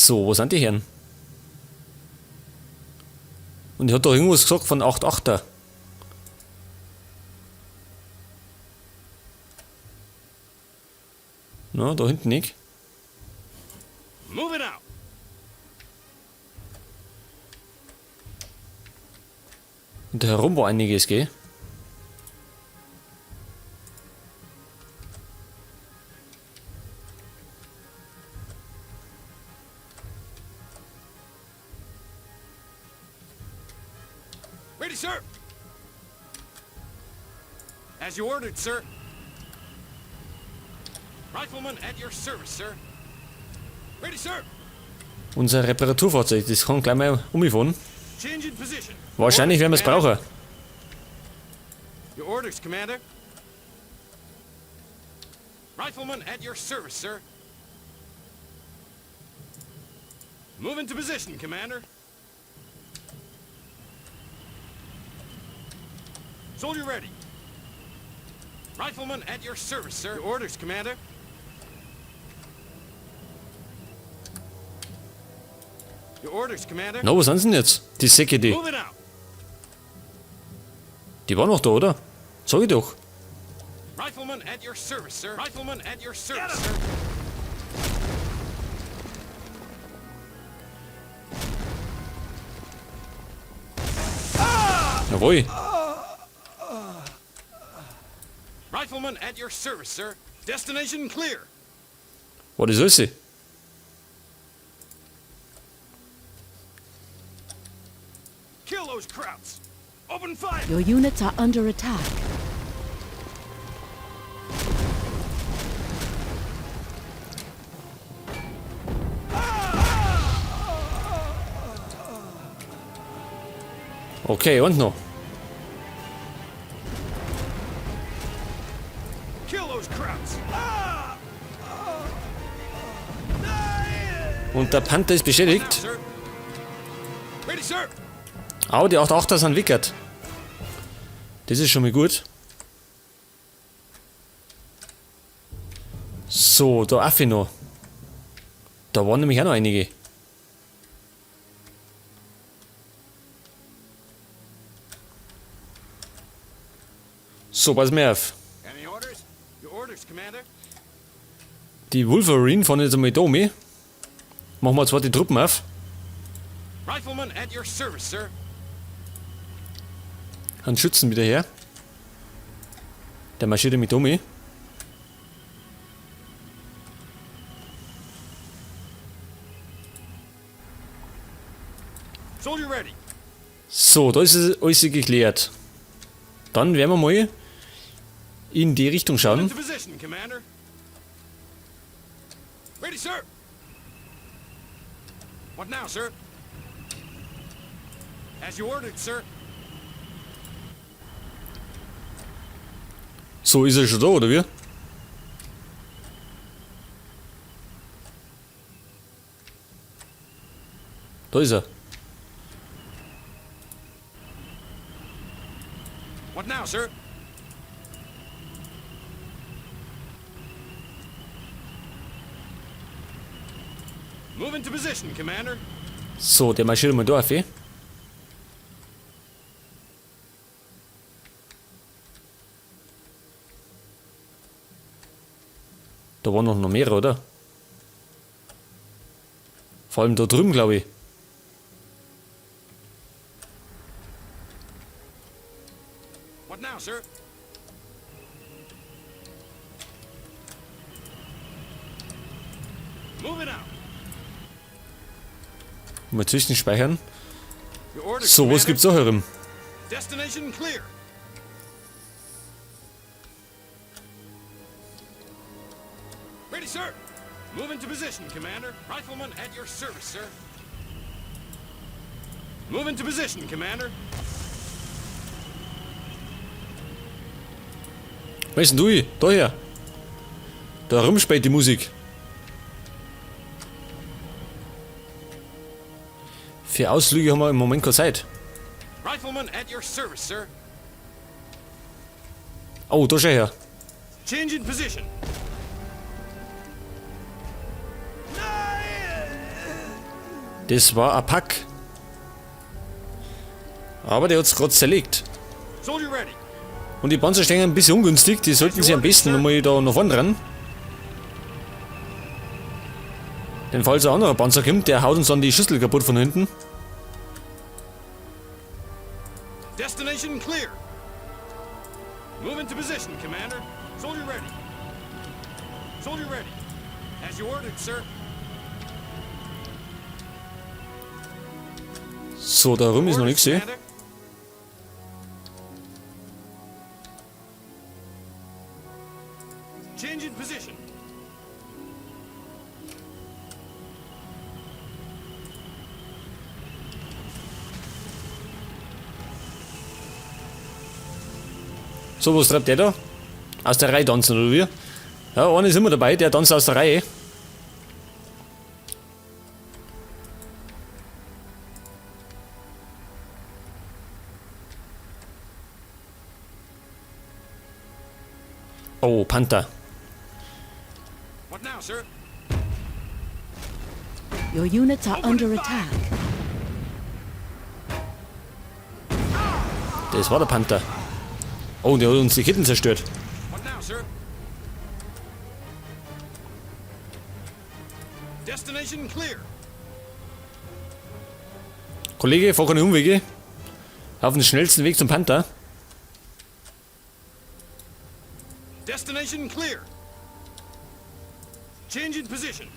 So, wo sind die Herren? Und ich hat doch irgendwas gesagt von 8,8er. Na, da hinten nicht. Moving out. Und da herum war einiges, gell? Ready, sir. As you ordered, sir. Rifleman at your service, sir. Ready, sir. Unser Reparaturfahrzeug, das kann gleich mal umfahren. Change in position. Wahrscheinlich werden wir es brauchen. Your orders, Commander. Rifleman at your service, sir. Move into position, Commander. Soldier ready. Rifleman at your service, sir. Your orders, Commander. Your orders, Commander. Na, wo sind sie denn jetzt? Die Säcke, die. Moving out. Die waren noch da, oder? Sag ich doch. Rifleman at your service, sir. Rifleman at your service, sir. Jawohl. Rifleman at your service, sir. Destination clear. War das alles? Kill those krauts. Open fire. Your units are under attack. Okay, und noch. Kill those krauts. Und der Panther ist Now, beschädigt. sir. Ready, sir. Aber die 8-8er sind wickert. Das ist schon mal gut. So, da Affi noch. Da waren nämlich auch noch einige. So, pass mir auf. Any orders? Your orders, Commander. Die Wolverine fahren jetzt einmal da mit. Machen wir zwar die Truppen auf. Rifleman at your service, sir. Einen Schützen wieder her. Der marschiert mit um. Soldier ready. So, da ist es alles geklärt. Dann werden wir mal in die Richtung schauen. Into position, Commander. Ready, sir. What now, sir? As you ordered, sir. So, ist er schon da, oder wie? Da ist er. What now, sir? Move into position, Commander. So, der marschiert mal da auf, eh? Da waren noch mehrere, oder? Vor allem da drüben, glaube ich. What now, sir? Moving out. Mal zwischenspeichern. Your orders, So, was Commander. gibt's da herum? Destination clear. Ready, sir. Move into position, Commander. Rifleman at your service, sir. Move into position, Commander. Was ist denn du? Daher. Da rumspielt die Musik. Für Ausflüge haben wir im Moment keine Zeit. Rifleman at your service, sir. Oh, da schau her. Change in position. Das war ein Pack. Aber der hat's gerade zerlegt. Soldier ready. Und die Panzer stehen ein bisschen ungünstig. Die sollten sie am besten nochmal da nach vorne ran. Denn falls ein anderer Panzer kommt, der haut uns dann die Schüssel kaputt von hinten. Destination clear. Move into position, Commander. Soldier ready. Soldier ready. As you ordered, sir. So, da rum ist noch Orders, nichts, eh? Commander. Change in position. So, was treibt der da? Aus der Reihe tanzen, oder wie? Ja, einer ist immer dabei, der tanzt aus der Reihe. Oh, Panther. What now, sir? Your units are under attack. Das war der Panther. Oh, der hat uns die Ketten zerstört. What now, sir? Destination clear. Kollege, fahr keine Umwege. Auf den schnellsten Weg zum Panther. Destination clear. Change in position.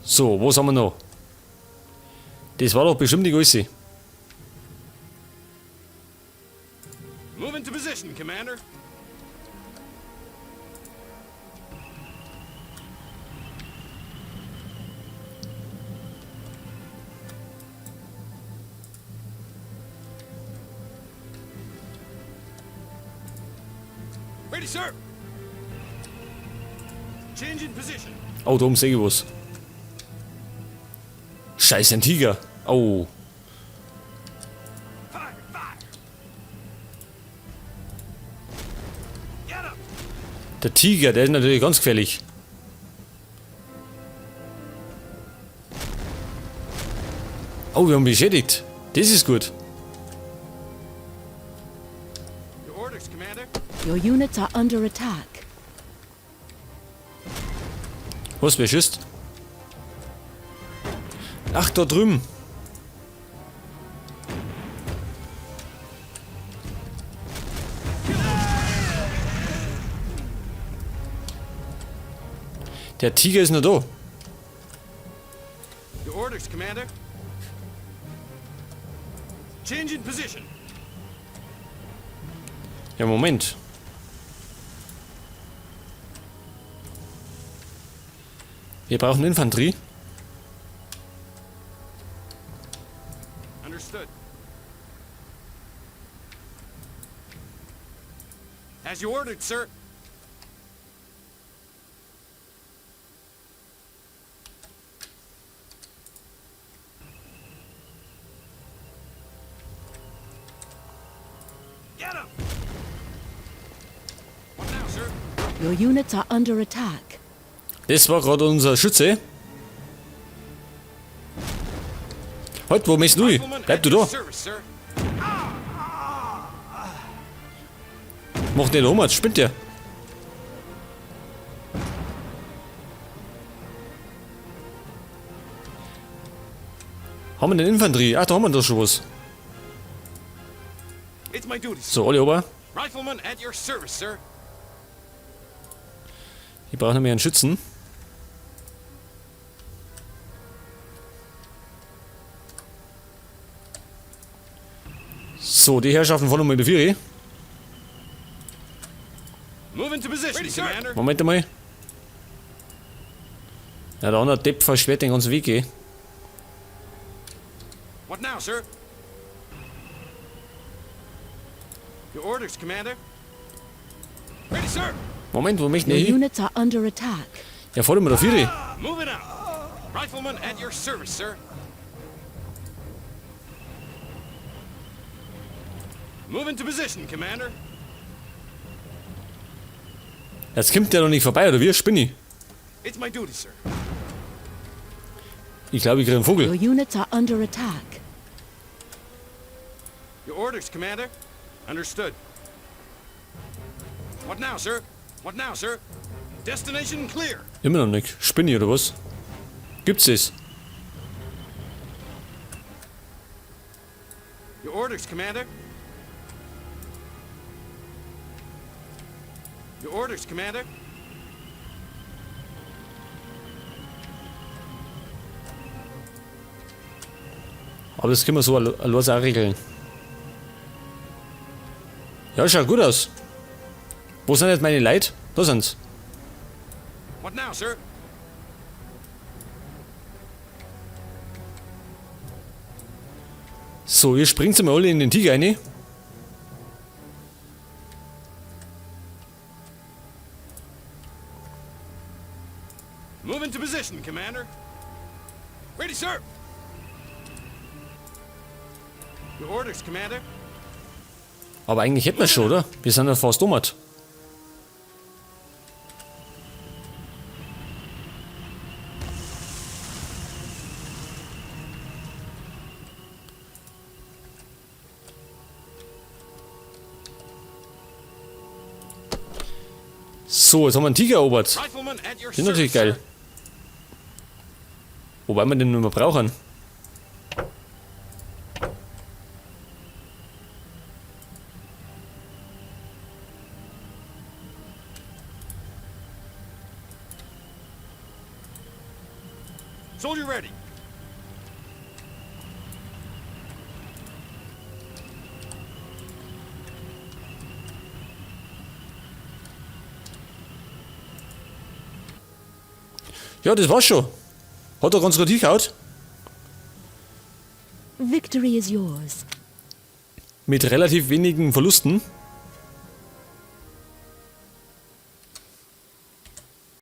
So, was haben wir noch? Das war doch bestimmt die Größe. Move into position, Commander. Ready, sir. Change in position. Oh, da oben sehe ich was. Scheiße, ein Tiger. Oh. Fire, fire. Get up. Der Tiger, der ist natürlich ganz gefährlich. Oh, wir haben beschädigt. Das ist gut. Your orders, Commander. Your units are under attack. Was, wer schießt? Ach, da drüben. Der Tiger ist noch da. Your orders, Commander. Change in position. Ja, Moment. Wir brauchen Infanterie. Understood. As you ordered, sir. Get him! What now, sir? Your units are under attack. Das war gerade unser Schütze. Halt, wo möchtest du hin? Rifleman Bleib at du your da. service, sir. Mach den um, spinnt der. Haben wir denn Infanterie? Ach, da haben wir doch schon was. It's my duty, sir. So, alle ober. Rifleman at your service, sir. Ich brauche noch mehr einen Schützen. So, die Herrschaften von um die Vieri. Move into position, Ready, sir. Commander. Moment einmal. Ja, der andere Depp versperrt den ganzen Weg, eh. What now, sir? Your orders, Commander. Ready, sir. Moment, wo möchten Your die hin? units are under attack. Ja, fahr doch mal da Vieri. Moving out. Rifleman at your service, sir. Move into position, Commander. Jetzt kommt der noch nicht vorbei, oder wie? Spinni. It's my duty, sir. Ich glaube, ich kriege einen Vogel. Your units are under attack. Your orders, Commander. Understood. What now, sir? What now, sir? Destination clear. Immer noch nicht. Spinni oder was? Gibt's das? Your orders, Commander. Your orders, Commander. Aber das können wir so allein auch regeln. Ja, schaut gut aus. Wo sind jetzt meine Leute? Da sind's. What now, sir? So, ihr springt mal alle in den Tiger rein. Move into position, Commander. Ready, sir. Your orders, Commander. Aber eigentlich hätten wir schon, oder? Wir sind ja fast domat. So, jetzt haben wir einen Tiger erobert. Rifleman at your Das ist natürlich service, geil. sir. Wobei wir den nicht mehr brauchen. Soldier ready. Ja, das war's schon. Hat er ganz gut hingehauen. Victory is yours. Mit relativ wenigen Verlusten.